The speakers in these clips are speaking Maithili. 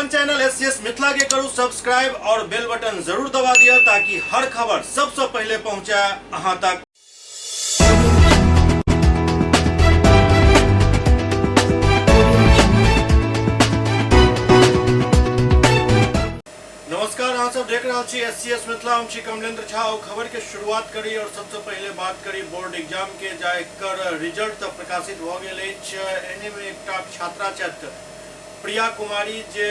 अपन चैनल एससीएस मिथिला के करू सब्सक्राइब और बेल बटन जरूर दबा दिया ताकि हर खबर सबसे पहले पहुंचे अहां तक। नमस्कार, अहाँ सब देख रहल छी एससीएस मिथिला, हम छी कमलेंद्र झा। और खबर के शुरुआत करी और सबसे पहले बात करी बोर्ड एग्जाम के, जाकर रिजल्ट तऽ प्रकाशित भऽ गेल अछि। एहने में एकटा छात्रा छथि प्रिया कुमारी, जे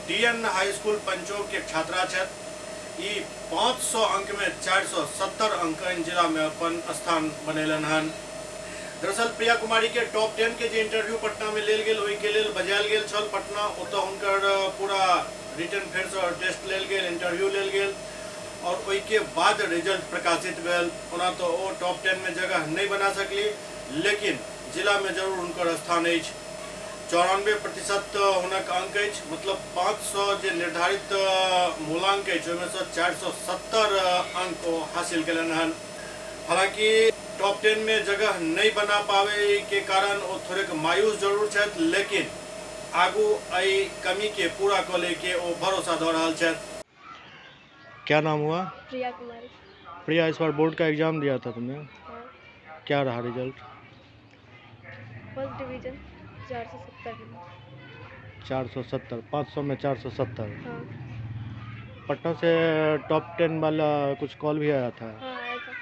डीएन हाई स्कूल पंचोग के छात्रा छथि। ई 500 अंक में 470 अंक आनि जिला में अपन स्थान बनेलनि हन। दरअसल प्रिया कुमारी के टॉप 10 के जे इंटरव्यू पटना में लेल गेल, ओहि के लेल बजायल गेल छल पटना। ओतऽ हुनकर पूरा रिटर्न फेरसँ टेस्ट लेल गेल, इंटरव्यू लेल गेल और ओहि के बाद रिजल्ट प्रकाशित भेल। ओना तऽ ओ टॉप 10 में जगह नहीं बना सकली, लेकिन जिला में जरूर हुनकर स्थान अछि। 94% हुनक अंक अछि, मतलब 500 जे निर्धारित मूलांक अछि ओहिमे सँ 470 अंक ओ हासिल केलनि हन। हालांकि टॉप 10 में जगह नहीं बना पावे के कारण ओ थोड़ेक मायूस जरूर छथि, लेकिन आगू एहि कमी के पूरा कऽ लै के ओ भरोसा दऽ रहल छथि। क्या नाम हुआ? प्रिया कुमारी। प्रिया, इस बार बोर्ड का एग्जाम दिया था तुमने? हाँ। क्या रहा रिजल्ट? First division, 470। 470, 500 में 470। हाँ। पटना से टॉप 10 वाला कुछ कॉल भी आया था? हाँ, आया था।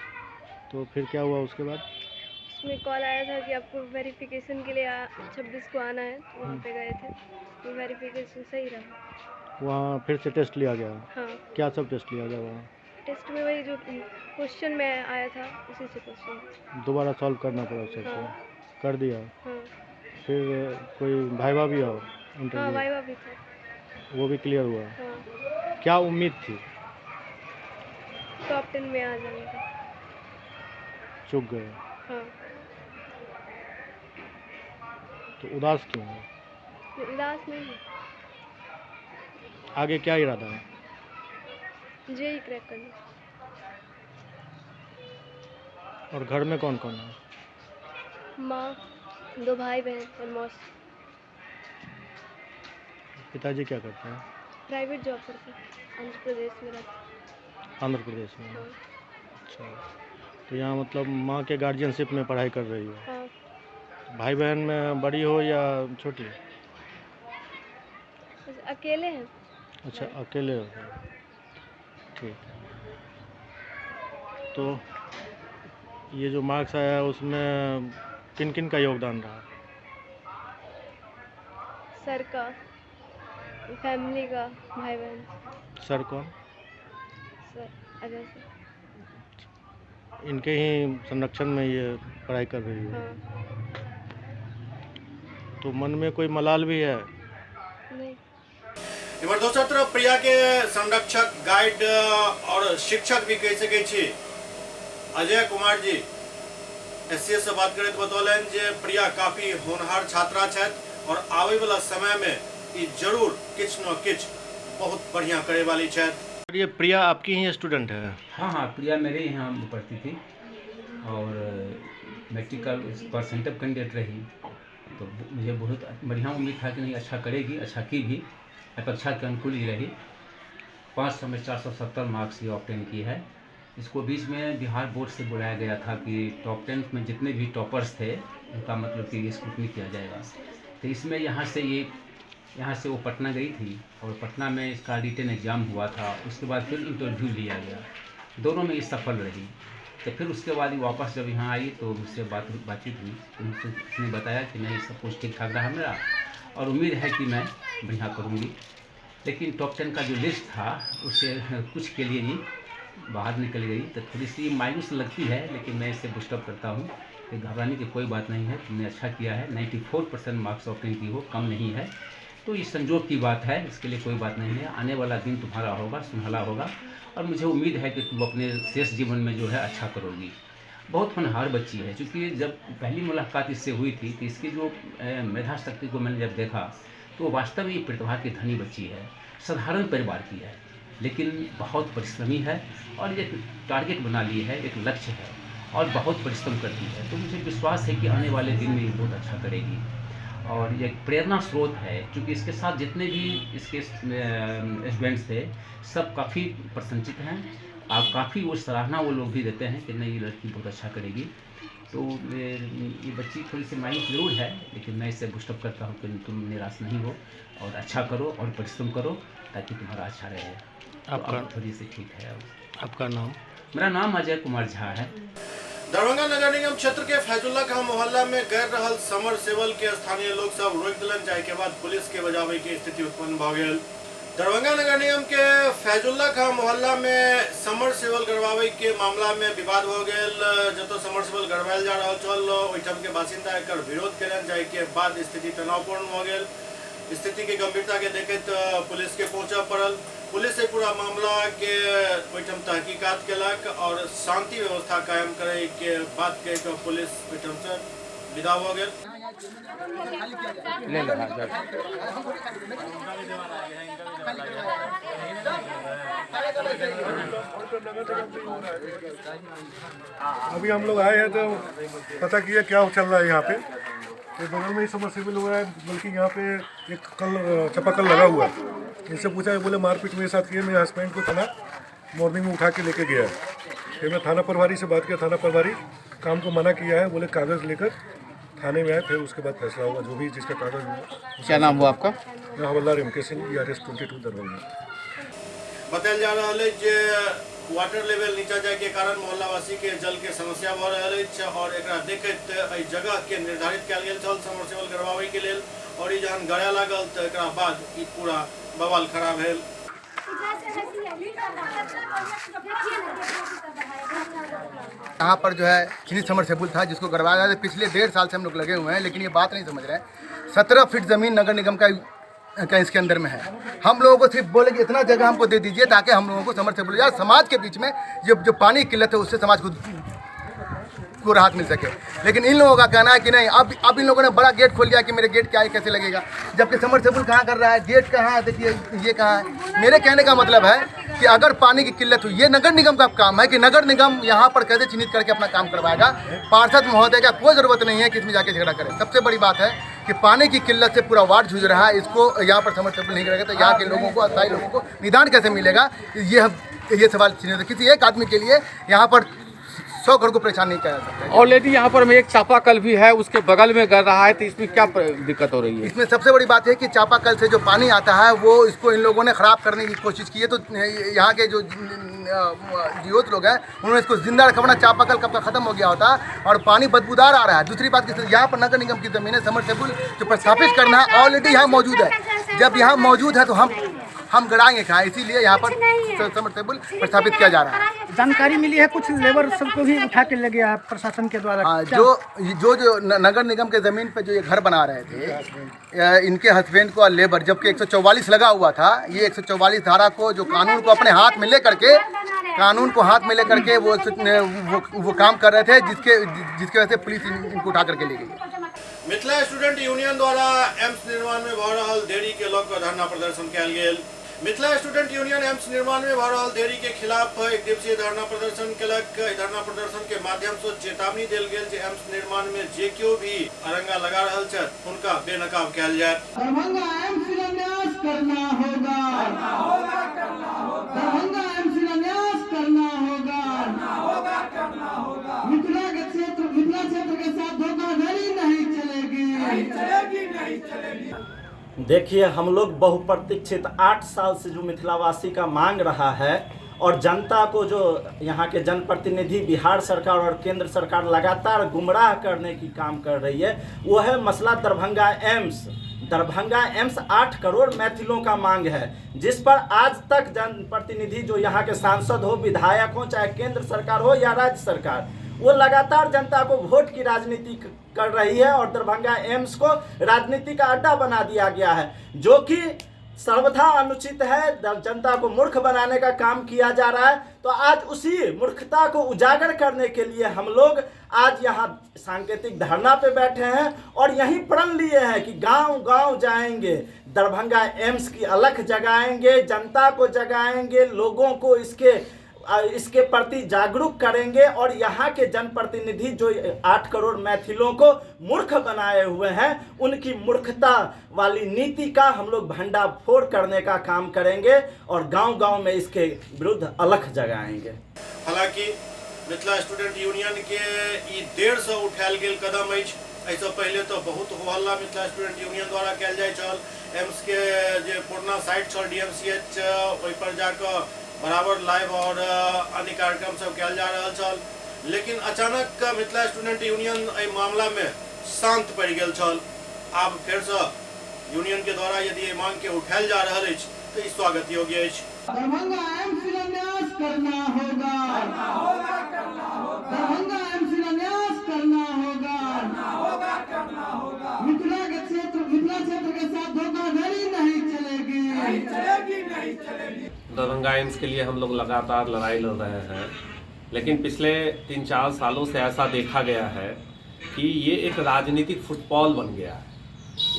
तो फिर क्या हुआ उसके बाद? उसमें कॉल आया था कि आपको वेरिफिकेशन के लिए 26 को आना है, तो वहाँ पे गए थे, तो वेरिफिकेशन सही रहा। वहाँ फिर से टेस्ट लिया गया? हाँ। क्या सब टेस्ट लिया गया वहाँ? टेस्ट में वही जो क्वेश्चन में आया था उसी से क्वेश्चन दोबारा सॉल्व करना पड़ा सबको? हाँ। कर दिया? हाँ। फिर कोई वाइवा भी हो? इंटरव्यू? हाँ, वाइवा भी था। वो भी क्लियर हुआ? हाँ। क्या उम्मीद थी? टॉप 10 में आ जाने का। चूक गए? हाँ। तो उदास क्यों हो? उदास नहीं हूँ। आगे क्या इरादा है? जेई क्रैक करना। और घर में कौन कौन है? माँ, 2 भाई बहन और मौसी। पिताजी क्या करते हैं? प्राइवेट जॉब करते हैं, आंध्र प्रदेश में रहते हैं। आंध्र प्रदेश में? हाँ। अच्छा, तो यहाँ मतलब माँ के गार्जियनशिप में पढ़ाई कर रही हो? हाँ। भाई बहन में बड़ी हो या छोटी? अकेले हैं। अच्छा, अकेले हो, ठीक। तो ये जो मार्क्स आया है उसमें किन किन का योगदान रहा? सर का, फैमिली का, भाई बहन। सर कौन? Sir Ajay sir. इनके ही संरक्षण में ये पढ़ाई कर रही हो? हाँ। तो मन में कोई मलाल भी है? नहीं। इम्हर दोसर तरफ प्रिया के संरक्षक, गाइड और शिक्षक भी कहि सकै छी अजय कुमार जी एससीएस से बात करैत बतौलनि जे प्रिया काफी होनहार छात्रा छथि और आबै वाला समय में ई जरूर किछु न किछु बहुत बढ़िया करे वाली छथि। ये प्रिया आपकी ही स्टूडेंट है? हाँ हाँ, प्रिया मेरे यहाँ पढ़ती थी और मैट्रिक का परसेंट कैंडिडेट रही, तो मुझे बहुत बढ़िया उम्मीद था कि नहीं अच्छा करेगी, अच्छा की भी, अपेक्षा के अनुकूल ही रही। 500 में 470 मार्क्स ये ऑब्टेन की है। इसको बीच में बिहार बोर्ड से बुलाया गया था कि टॉप 10 में जितने भी टॉपर्स थे उनका मतलब कि स्क्रूटनी किया जाएगा। तो इसमें यहाँ से वो पटना गई थी और पटना में इसका रिटन एग्ज़ाम हुआ था, उसके बाद फिर इंटरव्यू लिया गया, दोनों में ये सफल रही। तो फिर उसके बाद वापस जब यहाँ आई तो मुझसे बातचीत हुई, तो उसने बताया कि नहीं सब कुछ ठीक ठाक रहा मेरा और उम्मीद है कि मैं बढ़िया करूँगी। लेकिन टॉप 10 का जो लिस्ट था उससे कुछ के लिए ही बाहर निकल गई, तो थोड़ी सी मायूस लगती है, लेकिन मैं इसे बूस्टअप करता हूँ कि घबराने की कोई बात नहीं है, तुमने अच्छा किया है, 94% मार्क्स ऑब्टेन की हो, कम नहीं है, तो ये संजोग की बात है, इसके लिए कोई बात नहीं है। आने वाला दिन तुम्हारा होगा, सुनहला होगा और मुझे उम्मीद है कि तुम अपने शेष जीवन में जो है अच्छा करोगी। बहुत होनहार बच्ची है, क्योंकि जब पहली मुलाकात इससे हुई थी तो इसकी जो मेधा शक्ति को मैंने जब देखा तो वास्तव में ये प्रतिभा की धनी बच्ची है, साधारण परिवार की है लेकिन बहुत परिश्रमी है और एक टारगेट बना ली है, एक लक्ष्य है और बहुत परिश्रम करती है। तो मुझे विश्वास है कि आने वाले दिन में ये बहुत अच्छा करेगी। और ये एक प्रेरणा स्रोत है, क्योंकि इसके साथ जितने भी इसके स्टूडेंट्स थे सब काफ़ी प्रशंसित हैं। आप काफ़ी वो सराहना वो लोग भी देते हैं कि नहीं, ये लड़की बहुत अच्छा करेगी। तो ये बच्ची थोड़ी सी मायूस ज़रूर है, लेकिन मैं इसे बूस्टअप करता हूँ कि तुम निराश नहीं हो और अच्छा करो और परिश्रम करो ताकि तुम्हारा अच्छा रहे। तो आपका अब थोड़ी सी ठीक है अब। आपका नाम? मेरा नाम अजय कुमार झा है। दरभंगा नगर निगम क्षेत्र के फैजुल्ला खां मोहल्ला में गैर रहल समरसेबल के स्थानीय लोग सब रोकि देलनि, जाहि के बाद पुलिस के बजाबे के स्थिति उत्पन्न भऽ गेल। दरभंगा नगर निगम के फैजुल्ला खां मोहल्ला में समरसेबल गड़बाबै के मामला में विवाद भऽ गेल। जतऽ समरसेबल गड़बायल जा रहल छल ओहिठाम के बासिन्दा एकर विरोध केलनि, जाहि के बाद स्थिति तनावपूर्ण भऽ गेल। स्थिति के गंभीरता के देखैत पुलिस के पहुंचऽ पड़ल। पुलिस एहि पूरा मामला के ओहिठाम तहकीकात केलक और शांति व्यवस्था कायम करे के बात कहि कऽ पुलिस ओहिठाम से विदा भऽ गेल। ले लो। हाँ, जा। अभी हम लोग आए हैं तो पता किया क्या चल रहा है यहाँ पे। ये बगल में ही समरसेबल हुआ है, बल्कि यहाँ पे एक कल चापाकल लगा हुआ है। इनसे पूछा है, बोले मारपीट मेरे साथ किए, मेरे हस्बैंड को थाना मॉर्निंग में उठा के लेके गया है। फिर मैं थाना प्रभारी से बात किया, थाना प्रभारी काम को मना किया है, बोले कागज़ लेकर थाने में आए, फिर उसके बाद फैसला होगा जो भी जिसका कागज़ होगा। क्या नाम हुआ आपका? मैं हवलदार M K Singh, ERS 22 Darbhanga. बतायल जा रहल अछि जे वाटर लेवल नीचा जाय के कारण मोहल्लावासी के जल के समस्या भऽ रहल अछि और एकरा देखैत एहि जगह के निर्धारित कयल गेल छल समरसेबल गड़बाबै के लेल और ई जहन गड़ाय लागल तऽ एकरा बाद ई पूरा बवाल खड़ा भेल। यहाँ पर जो है चिन्हित समरसेबुल था जिसको गड़वाया जाए, पिछले 1.5 साल से हम लोग लगे हुए हैं, लेकिन ये बात नहीं समझ रहे हैं। 17 फीट ज़मीन नगर निगम का इसके अंदर में है। हम लोगों को सिर्फ बोले कि इतना जगह हमको दे दीजिए ताकि हम लोगों को समरसेबुल यार समाज के बीच में जो जो पानी की किल्लत है उससे समाज को राहत मिल सके। लेकिन इन लोगों का कहना है कि नहीं, अब इन लोगों ने बड़ा गेट खोल लिया कि मेरे गेट क्या है, कैसे लगेगा, जबकि समरसेबुल कहाँ कर रहा है, गेट कहाँ है, देखिए ये कहाँ है। मेरे कहने का मतलब है कि अगर पानी की किल्लत हुई, ये नगर निगम का काम है कि नगर निगम यहाँ पर कैसे चिन्हित करके अपना काम करवाएगा। पार्षद महोदय का कोई ज़रूरत नहीं है कि इसमें जाके झगड़ा करे। सबसे बड़ी बात है कि पानी की किल्लत से पूरा वार्ड जूझ रहा है, इसको यहाँ पर समरसेबुल नहीं करेगा तो यहाँ के लोगों को, अस्थायी लोगों को निदान कैसे मिलेगा, ये सवाल चिन्हित। किसी एक आदमी के लिए यहाँ पर 100 घर को परेशान नहीं किया जा सकता। ऑलरेडी यहाँ पर में एक चापाकल भी है, उसके बगल में गड़ रहा है, तो इसमें क्या दिक्कत हो रही है? इसमें सबसे बड़ी बात है कि चापाकल से जो पानी आता है वो इसको इन लोगों ने ख़राब करने की कोशिश की है। तो यहाँ के जो जीवत लोग हैं उन्होंने इसको जिंदा रखा, वरना चापाकल कब का ख़त्म हो गया होता और पानी बदबूदार आ रहा है। दूसरी बात कि यहाँ पर नगर निगम की ज़मीन है, समरसेबुल जो प्रस्थापित करना है ऑलरेडी यहाँ मौजूद है। जब यहाँ मौजूद है तो हम गड़ाएंगे कहाँ, इसीलिए यहाँ पर समरसेबुल प्रस्थापित किया जा रहा है। जानकारी मिली है कुछ लेबर सबको भी उठा के ले गया है प्रशासन के द्वारा। हाँ, जो जो जो नगर निगम के ज़मीन पे जो ये घर बना रहे थे इनके हस्बैंड को और लेबर, जबकि 144 लगा हुआ था, ये 144 धारा को जो कानून को अपने हाथ में ले करके, कानून को हाथ में ले करके वो काम कर रहे थे, जिसके जिसके वजह से पुलिस इनको उठा करके ले गई। मिथिला स्टूडेंट यूनियन द्वारा एम्स निर्माण में भऽ रहल देरी के लऽ कऽ धरना प्रदर्शन कयल गेल। मिथिला स्टूडेंट यूनियन एम्स निर्माण में भऽ रहल देरी के खिलाफ एक दिवसीय धरना प्रदर्शन केलक। एहि धरना प्रदर्शन के माध्यम से चेतावनी देल गेल जे एम्स निर्माण में जे केओ भी अरंगा लगा रहल छथि हुनका बेनकाब कयल जायत। दरभंगा एम्स शिलान्यास करना होगा, दरभंगा एम्स शिलान्यास करना होगा, मिथिला के क्षेत्र, मिथिला क्षेत्र के साथ धोखाधड़ी नहीं चलेगी, नहीं चलेगी, नहीं चलेगी। देखिए, हम लोग बहुप्रतीक्षित 8 साल से जो मिथिलावासी का मांग रहा है और जनता को जो यहाँ के जनप्रतिनिधि बिहार सरकार और केंद्र सरकार लगातार गुमराह करने की काम कर रही है, वो है मसला दरभंगा एम्स। दरभंगा एम्स 8 करोड़ मैथिलों का मांग है, जिस पर आज तक जनप्रतिनिधि जो यहाँ के सांसद हो, विधायक हो, चाहे केंद्र सरकार हो या राज्य सरकार, वो लगातार जनता को वोट की राजनीति कर रही है और दरभंगा एम्स को राजनीति का अड्डा बना दिया गया है, जो कि सर्वथा अनुचित है। जनता को मूर्ख बनाने का काम किया जा रहा है। तो आज उसी मूर्खता को उजागर करने के लिए हम लोग आज यहाँ सांकेतिक धरना पे बैठे हैं और यही प्रण लिए हैं कि गांव-गांव जाएंगे, दरभंगा एम्स की अलख जगाएंगे, जनता को जगाएंगे, लोगों को इसके इसके प्रति जागरूक करेंगे और यहाँ के जनप्रतिनिधि जो 8 करोड़ मैथिलों को मूर्ख बनाए हुए हैं, उनकी मूर्खता वाली नीति का हम लोग भंडाफोड़ करने का काम करेंगे और गांव-गांव में इसके विरुद्ध अलख जगाएंगे। हालांकि मिथिला स्टूडेंट यूनियन के ई देर से उठायल गेल कदम अछि। एहिसँ पहिले तो बहुत हो हल्ला मिथिला स्टूडेंट यूनियन द्वारा कयल जाइ छल। एम्स के जे पुरना साइट छल DMCH, ओहि पर जाकऽ बराबर लाइव और अन्य कार्यक्रम सब कयल जा रहल छल, लेकिन अचानक मिथिला स्टूडेंट यूनियन एहि मामला में शांत पड़ि गेल छल। आब फेरसँ यूनियन के द्वारा यदि एहि मांग के उठायल जा रहल अछि तो ई स्वागत योग्य अछि। दरभंगा एम्स शिलान्यास करना होगा, दरभंगा एम्स शिलान्यास करना होगा, मिथिला के क्षेत्र, मिथिला क्षेत्र के साथ धोखाधड़ी नहीं चलेगी, नहीं चलेगी, नहीं चलेगी। दरभंगा एम्स के लिए हम लोग लगातार लड़ाई लड़ रहे हैं, लेकिन पिछले 3-4 सालों से ऐसा देखा गया है कि ये एक राजनीतिक फुटबॉल बन गया है।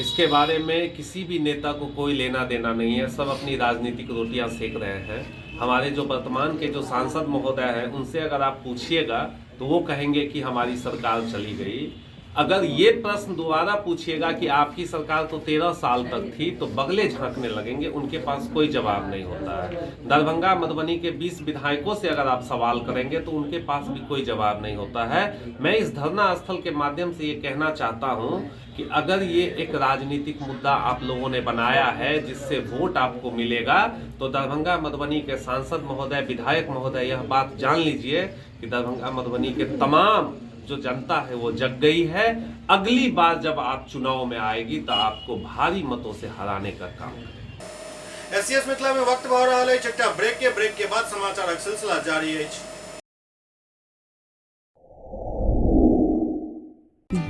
इसके बारे में किसी भी नेता को कोई लेना देना नहीं है, सब अपनी राजनीतिक रोटियां सेक रहे हैं। हमारे जो वर्तमान के जो सांसद महोदय हैं, उनसे अगर आप पूछिएगा तो वो कहेंगे कि हमारी सरकार चली गई। अगर ये प्रश्न दोबारा पूछिएगा कि आपकी सरकार तो 13 साल तक थी, तो बगले झांकने लगेंगे, उनके पास कोई जवाब नहीं होता है। दरभंगा मधुबनी के 20 विधायकों से अगर आप सवाल करेंगे तो उनके पास भी कोई जवाब नहीं होता है। मैं इस धरना स्थल के माध्यम से ये कहना चाहता हूँ कि अगर ये एक राजनीतिक मुद्दा आप लोगों ने बनाया है जिससे वोट आपको मिलेगा, तो दरभंगा मधुबनी के सांसद महोदय, विधायक महोदय, यह बात जान लीजिए कि दरभंगा मधुबनी के तमाम जो जनता है वो जग गई है। अगली बार जब आप चुनाव में आएगी तो आपको भारी मतों से हराने का काम करेगी। एससीएस मिथिला में वक्त भऽ रहल अछि एकटा ब्रेक के बाद समाचारक सिलसिला जारी अछि।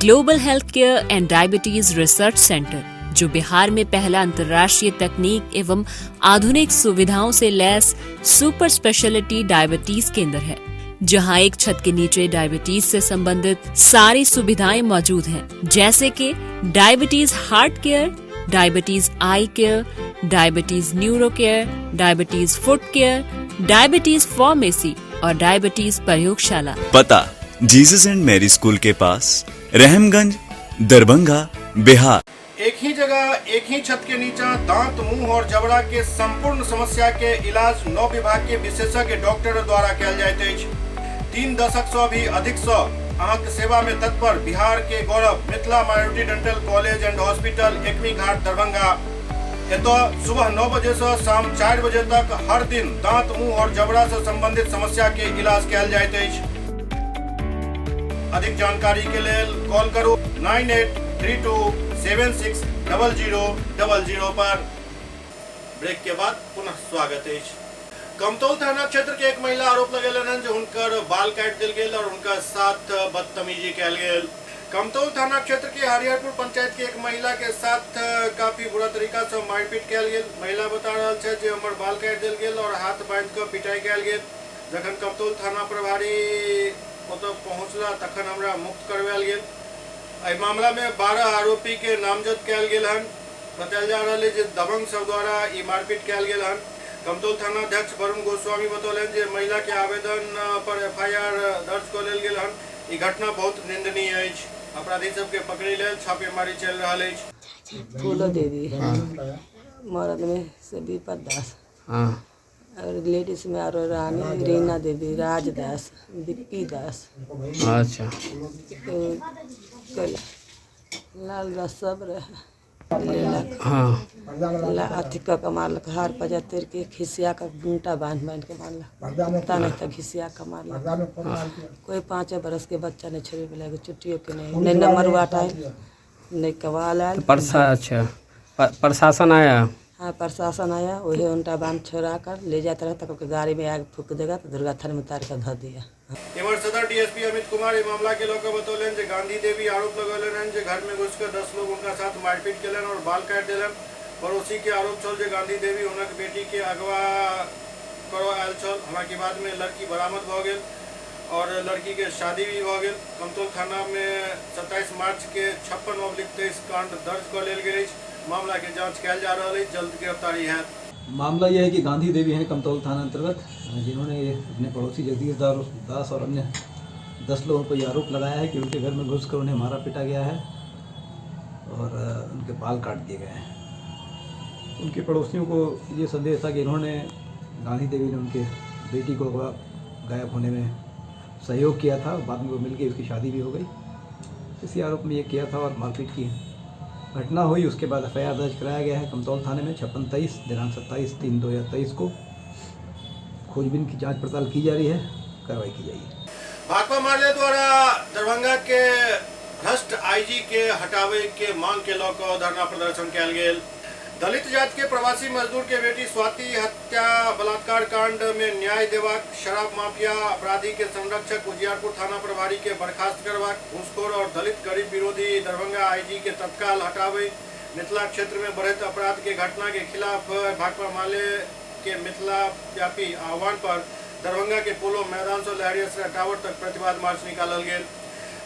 Global health care and diabetes research centre, जो बिहार में पहला अंतर्राष्ट्रीय तकनीक एवं आधुनिक सुविधाओं से लैस सुपर स्पेशलिटी डायबिटीज केंद्र है, जहां एक छत के नीचे डायबिटीज से संबंधित सारी सुविधाएं मौजूद हैं, जैसे कि diabetes heart care, diabetes eye care, diabetes neuro care, diabetes foot care, diabetes pharmacy और डायबिटीज प्रयोगशाला। पता जीसस एंड मैरी स्कूल के पास, रहमगंज, दरभंगा, बिहार। एक ही जगह एक ही छत के नीचा दांत, मुंह और जबड़ा के संपूर्ण समस्या के इलाज 9 विभाग के विशेषज्ञ डॉक्टर द्वारा कयल जाइत अछि। 3 दशक से भी अधिक से अहाँके सेवा में तत्पर बिहार के गौरव Mithila minority dental college and hospital, Ekmi Ghat, Darbhanga. एतऽ सुबह 9 बजे से शाम 4 बजे तक हर दिन दांत, मुंह और जबड़ा से संबंधित समस्या के इलाज कयल जाइत अछि। अधिक जानकारी के लेल कॉल करू 983276 0000 पर। ब्रेक के बाद पुनः स्वागत अछि। कमतौल थाना क्षेत्र के एक महिला आरोप लगेलनि हन जे हुनकर बाल काटि देल गेल और हुनका साथ बदतमीजी कयल गेल। कमतौल थाना क्षेत्र के हरिहरपुर पंचायत के एक महिला के साथ काफी बुरा तरीका से मारपीट कयल गेल। महिला बता रहल छै जे हमर बाल काटि देल गेल और हाथ बांधि कऽ पिटाई कयल गेल। जखन कमतौल थाना प्रभारी ओतऽ पहुँचला तखन हमरा मुक्त करवायल गेल। एहि मामला में 12 आरोपी के नामजद कयल गेल हन। बतायल जा रहल है जे दबंग सब द्वारा ई मारपीट कयल गेल हन। कमतौल थाना अध्यक्ष वरुण गोस्वामी बतौलनि जे महिला के आवेदन पर FIR दर्ज कऽ लेल गेल हन। ई घटना बहुत निंदनीय अछि। अपराधी सबके पकड़ै लेल छापेमारी चलि रहल अछि। फूलो देवी मर्द में से विपद दास और लेडीज में और रानी रीना देवी, राजदास, विक्की दास, अच्छा तो लाल दास सब रहे। हाँ अथी कऽ के मारलक, हार पजा तर के खिसिया का गुंटा बांध बांध के मारलक, पता नहीं था घिसिया का मारलक। कोई 5 बरस के बच्चा नहीं छोड़े वाला, चुट्टियों के नहीं, नहीं नंबर वाट आयल, नहीं कवाल आयल। अच्छा, प्रशासन आया? हाँ, प्रशासन आया, वही उनटा बांध छोड़ा कर ले जाता रहा, तक गाड़ी में आग फूक देगा तो दुर्गा थान में उतार कर धर दिया। इमहर सदर डीएसपी अमित कुमार मामला के लऽ कऽ बतौलनि जे गांधी देवी आरोप लगौलनि हन जे घर में घुसि कऽ 10 लोग उनका साथ मारपीट केलनि और बाल काटि देलनि। पड़ोसी के आरोप छल जे गांधी देवी हुनक बेटी के अगवा करऽ आयल छल। हालांकि बाद में लड़की बरामद भऽ गेल और लड़की के शादी भी भऽ गेल। कमतौल थाना में 27 मार्च के 56/23 कांड दर्ज कऽ लेल गेल अछि। मामला के जांच कयल जा रहल अछि, जल्द गिरफ्तारी हैत। मामला यह है कि गांधी देवी हैं कमतौल थाना अंतर्गत, जिन्होंने अपने पड़ोसी जगदीश दास और अन्य 10 लोगों पर यह आरोप लगाया है कि उनके घर में घुसकर उन्हें मारा पीटा गया है और उनके बाल काट दिए गए हैं। उनके पड़ोसियों को ये संदेह था कि इन्होंने गांधी देवी ने उनके बेटी को गायब होने में सहयोग किया था, बाद में वो मिल गई, उसकी शादी भी हो गई। इसी आरोप में ये किया था और मारपीट की घटना हुई। उसके बाद एफआईआर दर्ज कराया गया है कमतौल थाने में 5623 दिनांक 27/3/2023 को। खोजबीन की जांच पड़ताल की जा रही है, कार्रवाई की जाएगी। भाकपा माले द्वारा दरभंगा के भ्रष्ट आईजी के हटावे के मांग के लऽ कऽ धरना प्रदर्शन कयल गेल। दलित जाति के प्रवासी मजदूर के बेटी स्वाति हत्या बलात्कार कांड में न्याय देवाक, शराब माफिया अपराधी के संरक्षक उजियारपुर थाना प्रभारी के बर्खास्त करवाक, घूसखोर और दलित गरीब विरोधी दरभंगा आईजी के तत्काल हटावे, मिथिला क्षेत्र में बढ़ैत अपराध के घटना के खिलाफ भाकपा माले के मिथिला व्यापी आह्वान पर दरभंगा के पोलो मैदान से लहरियासराय टावर तक प्रतिवाद मार्च निकालल गेल।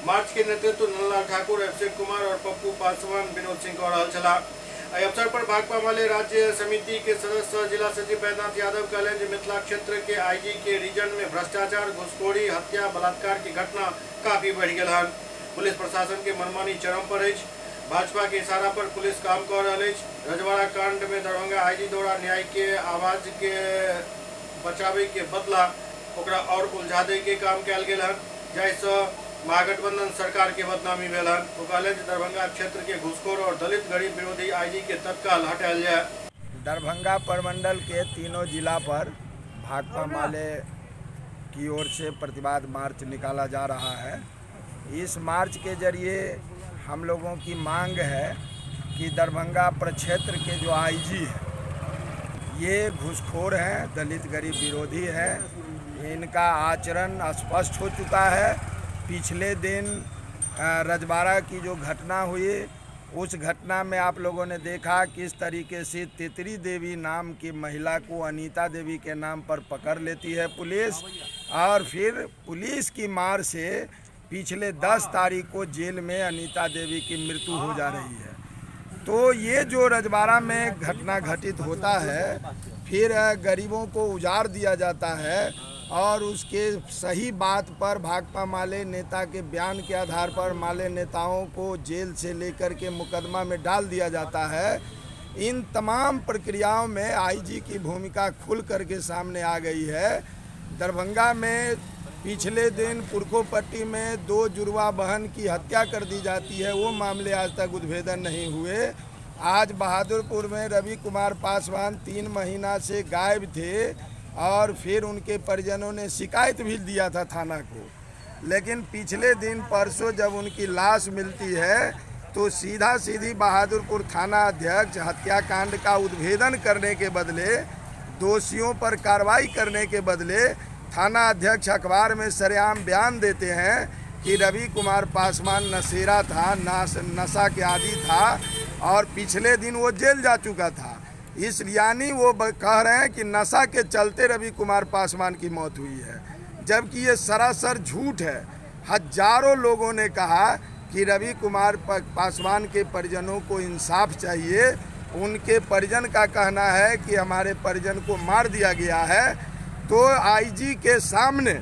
मार्च के नेतृत्व नंदलाल ठाकुर, अभिषेक कुमार और पप्पू पासवान, विनोद सिंह कऽ रहल छलाह। एहि अवसर पर भाकपा माले राज्य समिति के सदस्य जिला सचिव बैद्यनाथ यादव कहलनि जे मिथिला क्षेत्र के आईजी के रीजन में भ्रष्टाचार, घूसखोरी, हत्या, बलात्कार की घटना काफी बढ़ि गेल हन। पुलिस प्रशासन के मनमानी चरम पर अछि। भाजपा के इशारा पर पुलिस काम कऽ रहल अछि। रजवाड़ा कांड में दरभंगा आईजी द्वारा न्याय के आवाज के बचावे के बदला ओकरा और उलझा दै के काम कयल गेल हन, जाहिसँ महागठबंधन सरकार के बदनामी भेल हन। ओ कहलनि जे दरभंगा क्षेत्र के घूसखोर और दलित गरीब विरोधी आईजी के तत्काल हटायल जाय। दरभंगा प्रमंडल के तीनों जिला पर भाकपा माले की ओर से प्रतिवाद मार्च निकाला जा रहा है। इस मार्च के जरिए हम लोगों की मांग है कि दरभंगा प्रक्षेत्र के जो आईजी हैं ये घूसखोर हैं, दलित गरीब विरोधी हैं। इनका आचरण स्पष्ट हो चुका है। पिछले दिन रजवाड़ा की जो घटना हुई, उस घटना में आप लोगों ने देखा किस तरीके से तितरी देवी नाम की महिला को अनीता देवी के नाम पर पकड़ लेती है पुलिस, और फिर पुलिस की मार से पिछले 10 तारीख को जेल में अनीता देवी की मृत्यु हो जा रही है। तो ये जो रजवाड़ा में घटना घटित होता है, फिर गरीबों को उजाड़ दिया जाता है और उसके सही बात पर भाकपा माले नेता के बयान के आधार पर माले नेताओं को जेल से लेकर के मुकदमा में डाल दिया जाता है। इन तमाम प्रक्रियाओं में आईजी की भूमिका खुल करके सामने आ गई है। दरभंगा में पिछले दिन पुरखोपट्टी में 2 जुड़वा बहन की हत्या कर दी जाती है, वो मामले आज तक उद्भेदन नहीं हुए। आज बहादुरपुर में रवि कुमार पासवान 3 महीना से गायब थे और फिर उनके परिजनों ने शिकायत भी दिया था थाना को, लेकिन पिछले दिन परसों जब उनकी लाश मिलती है तो सीधा सीधी बहादुरपुर थाना अध्यक्ष हत्याकांड का उद्भेदन करने के बदले, दोषियों पर कार्रवाई करने के बदले थाना अध्यक्ष अखबार में सरेआम बयान देते हैं कि रवि कुमार पासवान नशेरा था, नशा के आदी था और पिछले दिन वो जेल जा चुका था। इस यानी वो कह रहे हैं कि नशा के चलते रवि कुमार पासवान की मौत हुई है, जबकि ये सरासर झूठ है। हजारों लोगों ने कहा कि रवि कुमार पासवान के परिजनों को इंसाफ चाहिए। उनके परिजन का कहना है कि हमारे परिजन को मार दिया गया है। तो आईजी के सामने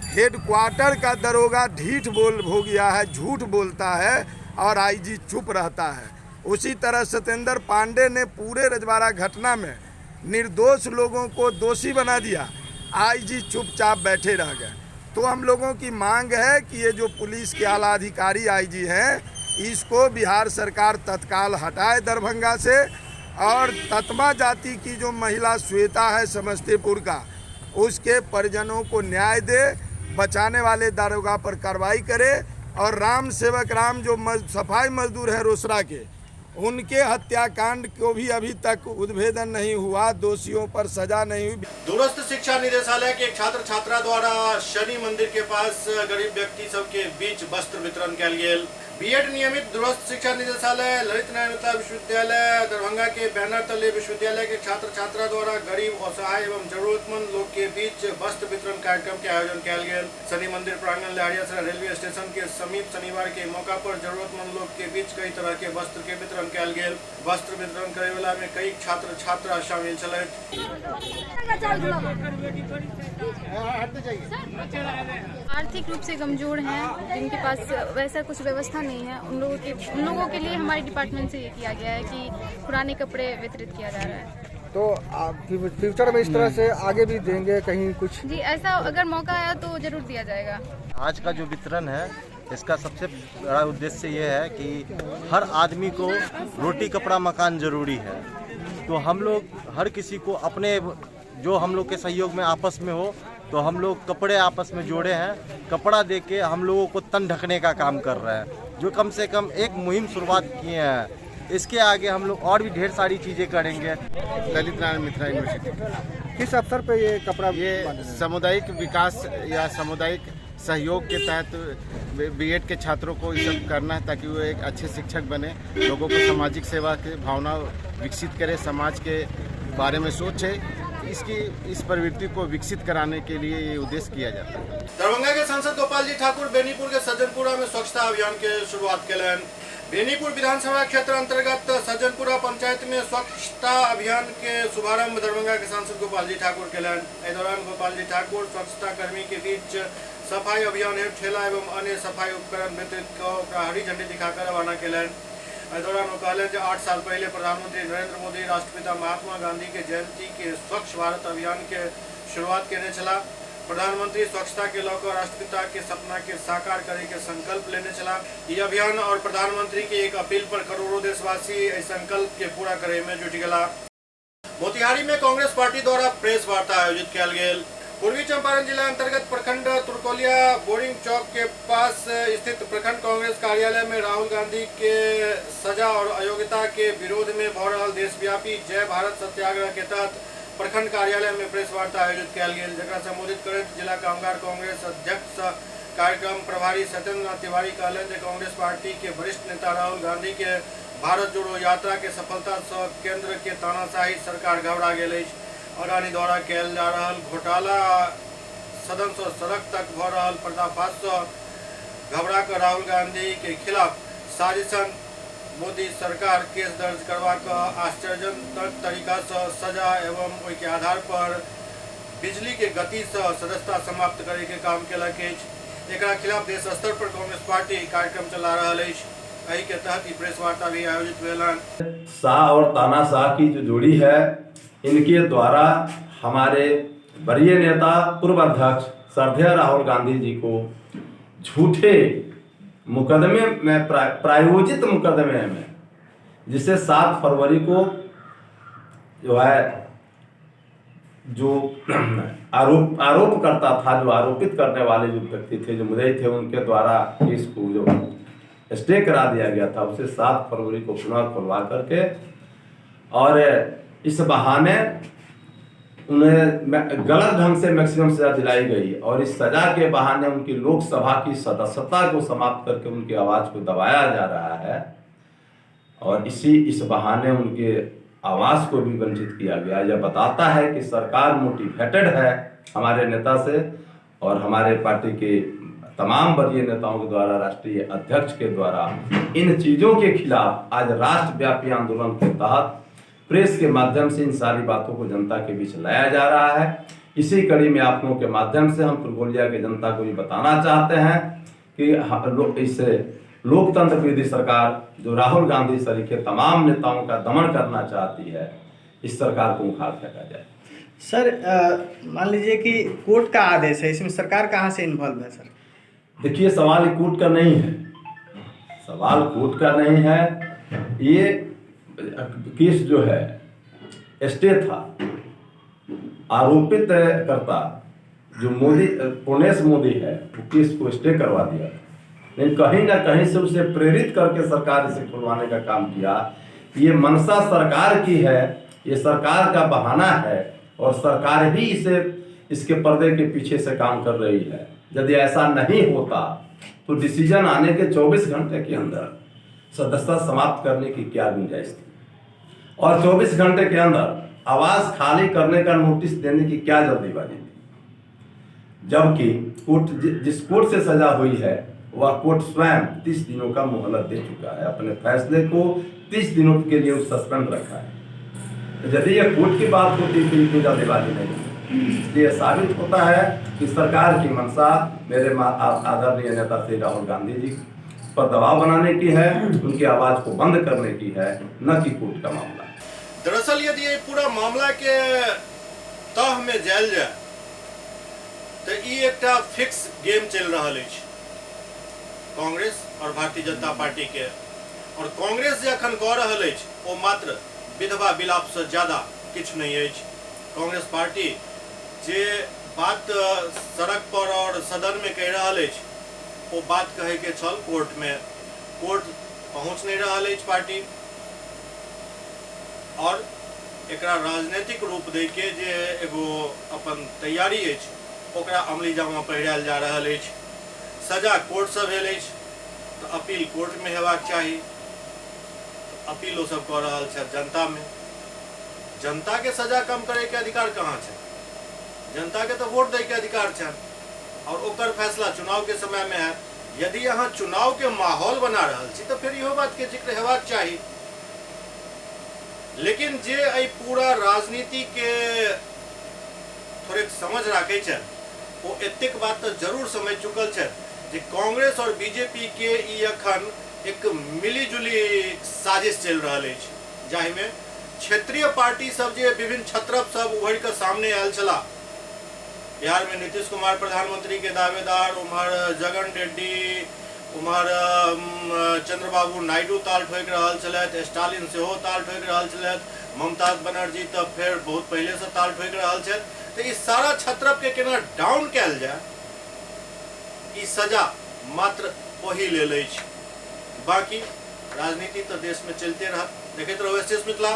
हेडक्वार्टर का दरोगा ढीठ बोल हो गया है, झूठ बोलता है और आईजी चुप रहता है। उसी तरह सत्येंद्र पांडे ने पूरे रजवाड़ा घटना में निर्दोष लोगों को दोषी बना दिया, आईजी चुपचाप बैठे रह गए। तो हम लोगों की मांग है कि ये जो पुलिस के आला अधिकारी आईजी हैं, इसको बिहार सरकार तत्काल हटाए दरभंगा से। और ततमा जाति की जो महिला श्वेता है समस्तीपुर का, उसके परिजनों को न्याय दे, बचाने वाले दारोगा पर कार्रवाई करे। और राम सेवक राम जो सफाई मजदूर हैं रोसड़ा के, उनके हत्याकांड को भी अभी तक उद्भेदन नहीं हुआ, दोषियों पर सजा नहीं हुई। दूरस्थ शिक्षा निदेशालय के एक छात्र छात्रा द्वारा शनि मंदिर के पास गरीब व्यक्ति सबके बीच वस्त्र वितरण कयल गेल। बीएड नियमित दूरस्थ शिक्षा निदेशालय ललित नारायण मिथिला विश्वविद्यालय दरभंगा के बैनर तले विश्वविद्यालय के छात्र छात्रा द्वारा गरीब, असहाय एवं जरूरतमंद लोग के बीच वस्त्र वितरण कार्यक्रम के आयोजन किया गेल। शनि मंदिर प्रांगण लहरियासराय रेलवे स्टेशन के समीप शनिवार के मौका पर जरूरतमंद लोग के बीच कई तरह के वस्त्र के वितरण किया गेल। वस्त्र वितरण करे वाला में कई छात्र छात्रा शामिल छलथि। आर्थिक रूप से कमजोर हैं, जिनके पास वैसा कुछ व्यवस्था नहीं है, उन लोगों के लिए हमारे डिपार्टमेंट से ये किया गया है कि पुराने कपड़े वितरित किया जा रहा है। तो आप फ्यूचर में इस तरह से आगे भी देंगे कहीं कुछ? जी, ऐसा अगर मौका आया तो जरूर दिया जाएगा। आज का जो वितरण है इसका सबसे बड़ा उद्देश्य ये है कि हर आदमी को रोटी कपड़ा मकान जरूरी है, तो हम लोग हर किसी को अपने जो हम लोग के सहयोग में आपस में हो तो हम लोग कपड़े आपस में जोड़े हैं, कपड़ा दे के हम लोगों को तन ढकने का काम कर रहे हैं, जो कम से कम एक मुहिम शुरुआत किए हैं। इसके आगे हम लोग और भी ढेर सारी चीज़ें करेंगे। ललित नारायण मिथिला यूनिवर्सिटी। किस अवसर पे ये कपड़ा? ये सामुदायिक विकास या सामुदायिक सहयोग के तहत बीएड के छात्रों को ये सब करना है ताकि वो एक अच्छे शिक्षक बने, लोगों को सामाजिक सेवा की भावना विकसित करे, समाज के बारे में सोचे। इसकी इस प्रवृत्ति को विकसित कराने के लिए ये उद्देश्य किया जाता है। दरभंगा के सांसद गोपाल जी ठाकुर बेनीपुर के सज्जनपुरा में स्वच्छता अभियान के शुरुआत केलनि। बेनीपुर विधानसभा क्षेत्र अंतर्गत सज्जनपुरा पंचायत में स्वच्छता अभियान के शुभारंभ दरभंगा के सांसद गोपाल जी ठाकुर केलनि। एहि दौरान गोपाल जी ठाकुर स्वच्छता कर्मी के बीच सफाई अभियान हेतु ठेला एवं अन्य सफाई उपकरण वितरित कऽ ओकरा हरी झंडी दिखाकर रवाना केलनि। एहि दौरान ओ कहलनि जे 8 साल पहले प्रधानमंत्री नरेंद्र मोदी राष्ट्रपिता महात्मा गांधी के जयंती के स्वच्छ भारत अभियान के शुरुआत केने छलाह। प्रधानमंत्री स्वच्छता के लऽ कऽ राष्ट्रपिता के सपना के साकार करे के संकल्प लेने छलाह। ई अभियान और प्रधानमंत्री के एक अपील पर करोड़ों देशवासी एहि संकल्प के पूरा करे में जुटि गेलाह। मोतिहारी में कांग्रेस पार्टी द्वारा प्रेस वार्ता आयोजित कयल गेल। पूर्वी चंपारण जिला अंतर्गत प्रखंड तुरकोलिया बोरिंग चौक के पास स्थित प्रखंड कांग्रेस कार्यालय में राहुल गांधी के सजा और अयोग्यता के विरोध में भऽ रहल देशव्यापी जय भारत सत्याग्रह के तहत प्रखंड कार्यालय में प्रेस वार्ता आयोजित कयल गेल, जकरा संबोधित करैत जिला कामगार कांग्रेस अध्यक्ष कार्यक्रम प्रभारी सत्येंद्र नाथ तिवारी कहलनि जे कांग्रेस पार्टी के वरिष्ठ नेता राहुल गांधी के भारत जोड़ो यात्रा के सफलता से केंद्र के तानाशाही सरकार घबरा गेल अछि। अडानी द्वारा कयल जा रहल घोटाला सदन से सड़क तक भऽ रहल पर्दाफाश से घबरा कऽ राहुल गांधी के खिलाफ साजिशन मोदी सरकार केस दर्ज करबाक आश्चर्यजनक तरीका से सजा एवं ओहि के आधार पर बिजली के गति से सदस्यता समाप्त करे के काम केलक अछि। एकरा खिलाफ देश स्तर पर कांग्रेस पार्टी कार्यक्रम चला रहल अछि। एहि के तहत ई प्रेस वार्ता भी आयोजित भेल। शाह और तानाशाह की जो जोड़ी है, इनके द्वारा हमारे वरीय नेता पूर्व अध्यक्ष श्रद्धेय राहुल गांधी जी को झूठे मुकदमे में प्रायोजित मुकदमे में, जिसे 7 फरवरी को जो है जो आरोप करता था, जो आरोपित करने वाले जो व्यक्ति थे, जो मुद्दई थे, उनके द्वारा केस को जो स्टे करा दिया गया था, उसे 7 फरवरी को पुनः खुलवा करके और इस बहाने उन्हें गलत ढंग से मैक्सिमम सजा दिलाई गई और इस सजा के बहाने उनकी लोकसभा की सदस्यता को समाप्त करके उनकी आवाज़ को दबाया जा रहा है और इस बहाने उनके आवाज़ को भी वंचित किया गया। यह बताता है कि सरकार मोटिवेटेड है हमारे नेता से और हमारे पार्टी के तमाम वरीय नेताओं के द्वारा, राष्ट्रीय अध्यक्ष के द्वारा इन चीज़ों के खिलाफ आज राष्ट्रव्यापी आंदोलन के तहत प्रेस के माध्यम से इन सारी बातों को जनता के बीच लाया जा रहा है। इसी कड़ी में आप लोगों के माध्यम से हम तुरकोलिया के जनता को ये बताना चाहते हैं कि इस लोकतंत्र विरोधी सरकार जो राहुल गांधी सरीखे तमाम नेताओं का दमन करना चाहती है, इस सरकार को उखाड़ फेंका जाए। सर, मान लीजिए कि कोर्ट का आदेश है, इसमें सरकार कहाँ से इन्वॉल्व है? सर देखिए, सवाल कोर्ट का नहीं है, सवाल कोर्ट का नहीं है। ये केस जो है स्टे था, आरोपित करता जो मोदी, पूर्णेश मोदी है, वो केस को स्टे करवा दिया, लेकिन कहीं ना कहीं से उसे प्रेरित करके सरकार इसे खुलवाने का काम किया। ये मनसा सरकार की है, ये सरकार का बहाना है और सरकार ही इसे इसके पर्दे के पीछे से काम कर रही है। यदि ऐसा नहीं होता तो डिसीजन आने के 24 घंटे के अंदर सदस्यता समाप्त करने की क्या गुंजाइश थी और 24 घंटे के अंदर आवास खाली करने का नोटिस देने की क्या जल्दीबाजी थी, जबकि कोर्ट जिस कोर्ट से सजा हुई है वह कोर्ट स्वयं 30 दिनों का मोहलत दे चुका है, अपने फैसले को 30 दिनों के लिए सस्पेंड रखा है। तो यदि यह कोर्ट की बात होती तो इतनी जल्दीबाजी नहीं होती। इसलिए साबित होता है कि सरकार की मंशा मेरे आदरणीय नेता श्री राहुल गांधी जी पर दबाव बनाने की है, उनकी आवाज़ को बंद करने की है, न कि कोर्ट का मामला। दरअसल यदि ये पूरा मामला के तह में जायल जाए तो ई एकटा फिक्स गेम चल रहा है कांग्रेस और भारतीय जनता पार्टी के। और कांग्रेस जे अखन कऽ रहल अछि ओ मात्र विधवा विलाप से ज्यादा किछु नहीं अछि। कांग्रेस पार्टी जे बात सड़क पर और सदन में कहि रहल अछि ओ बात कहे के छल कोर्ट में, कोर्ट पहुँच नहीं रहल अछि पार्टी और एकरा राजनीतिक रूप दे के जे एगो अपन तैयारी अछि ओकरा अमली जामा पहिरायल जा रहल अछि। सजा कोर्ट से भेल अछि तो अपील कोर्ट में हेबाक चाही, अपील ओ सब कऽ रहल छथि जनता में। जनता के सजा कम करे के अधिकार कहाँ छै? जनता के तो वोट दै के अधिकार छनि और ओकर फैसला चुनाव के समय में है। यदि अहाँ चुनाव के माहौल बना रहल छी तो फिर इहो बात के जिक्र हेबाक चाही। लेकिन जे एहि पूरा राजनीति के थोड़े समझ राखै छथि ओ एतेक बात तो जरूर समझ चुकल छथि जे कांग्रेस और बीजेपी के ई अखन एक मिलीजुली साजिश चलि रहल अछि, जाहिमे क्षेत्रीय पार्टी सब जे विभिन्न क्षत्रप सब उभरि कऽ सामने आयल छलाह। बिहार में नीतीश कुमार प्रधानमंत्री के दावेदार, उम्हर जगन रेड्डी, उम्हर चंद्रबाबू नायडू ताल ठोकि रहल छलथि, स्टालिन सेहो ताल ठोकि रहल छलथि, ममता बनर्जी तऽ फेर बहुत पहिले से ताल ठोकि रहल छथि। तऽ ई सारा क्षत्रप के केना डाउन कयल जाय, ई सजा मात्र ओही लेल अछि। बाकी राजनीति तऽ देश में चलते रहत। देखैत रहू एस मिथिला।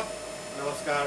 नमस्कार।